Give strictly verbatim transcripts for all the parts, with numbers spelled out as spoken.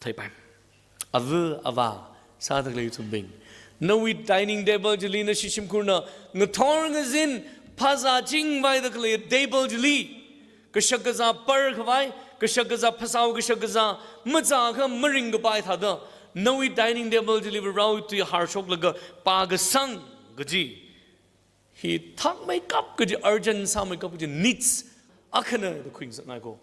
theipai. Ava avā sāda khalei ithumbing, nawui dining table chili nashi shimkhurna ngathor ngazin phazā chingvaida khalei table chili kashak kazā par khavai, kashak kazā phasao, kashak kazā mazākha maringkapai thāda, nawui dining table chili Varewui tui harshoklaga pākasang kaji hi thakmeikap kaji, urgent sāmeikap kaji, needs akhana da khuingasakngai ko.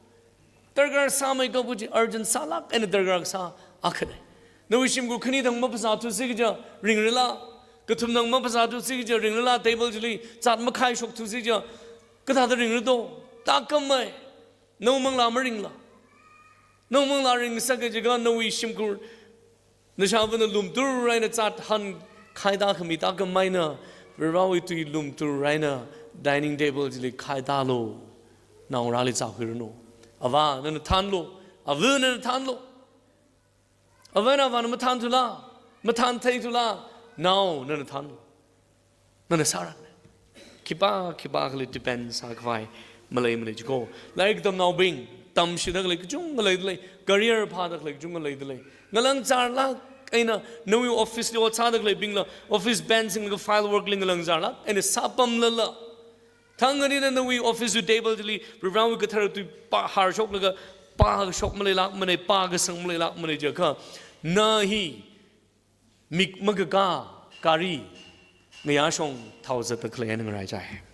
Darkar sāmeikap kaji, urgent sālāk eina darkar sā akhana. Nawui shimkhur khani thang maphazāthusi kaja ringrala, kathum thang maphazāthusi kaja ringrala, table chili zat makhaishokthusi kaja kathāda ringra do? Tākam mai. Nawui manglā maringla? Nawui manglā ringsak kajiakha nawui shimkhur nashāvana lumtur eina zat hankhaida khami tākam maina, Varewui tui lumtur eina dining table chili khaitālu. Naongarāli zākhuiranu. Avā, nana thānlu. Ava, nana thānlu. Ava eina avāna mathānthula, mathāntheithula, nao nana thānlu. Nana sāra. Khipā, khipākhali depend sākhavai maleimana jiko. Lairik tamnaobing, tamshida khalei kachungkha leidalei, career phāda khalei kachungkha leidalei. Ngalang zārlāk eina nawui office li ot sāda khaleibingla, office bench singlaga file work li ngalang zārlāk eina sāpamlala, thang khanina nawui office wui table chili Varewui kathara tui pā harshoklaga pākashok maleilākmana, pākasang maleilākmana jiakha, na hi mik makakā gari ngayāshong thao zatda khalei eina ngaraichai.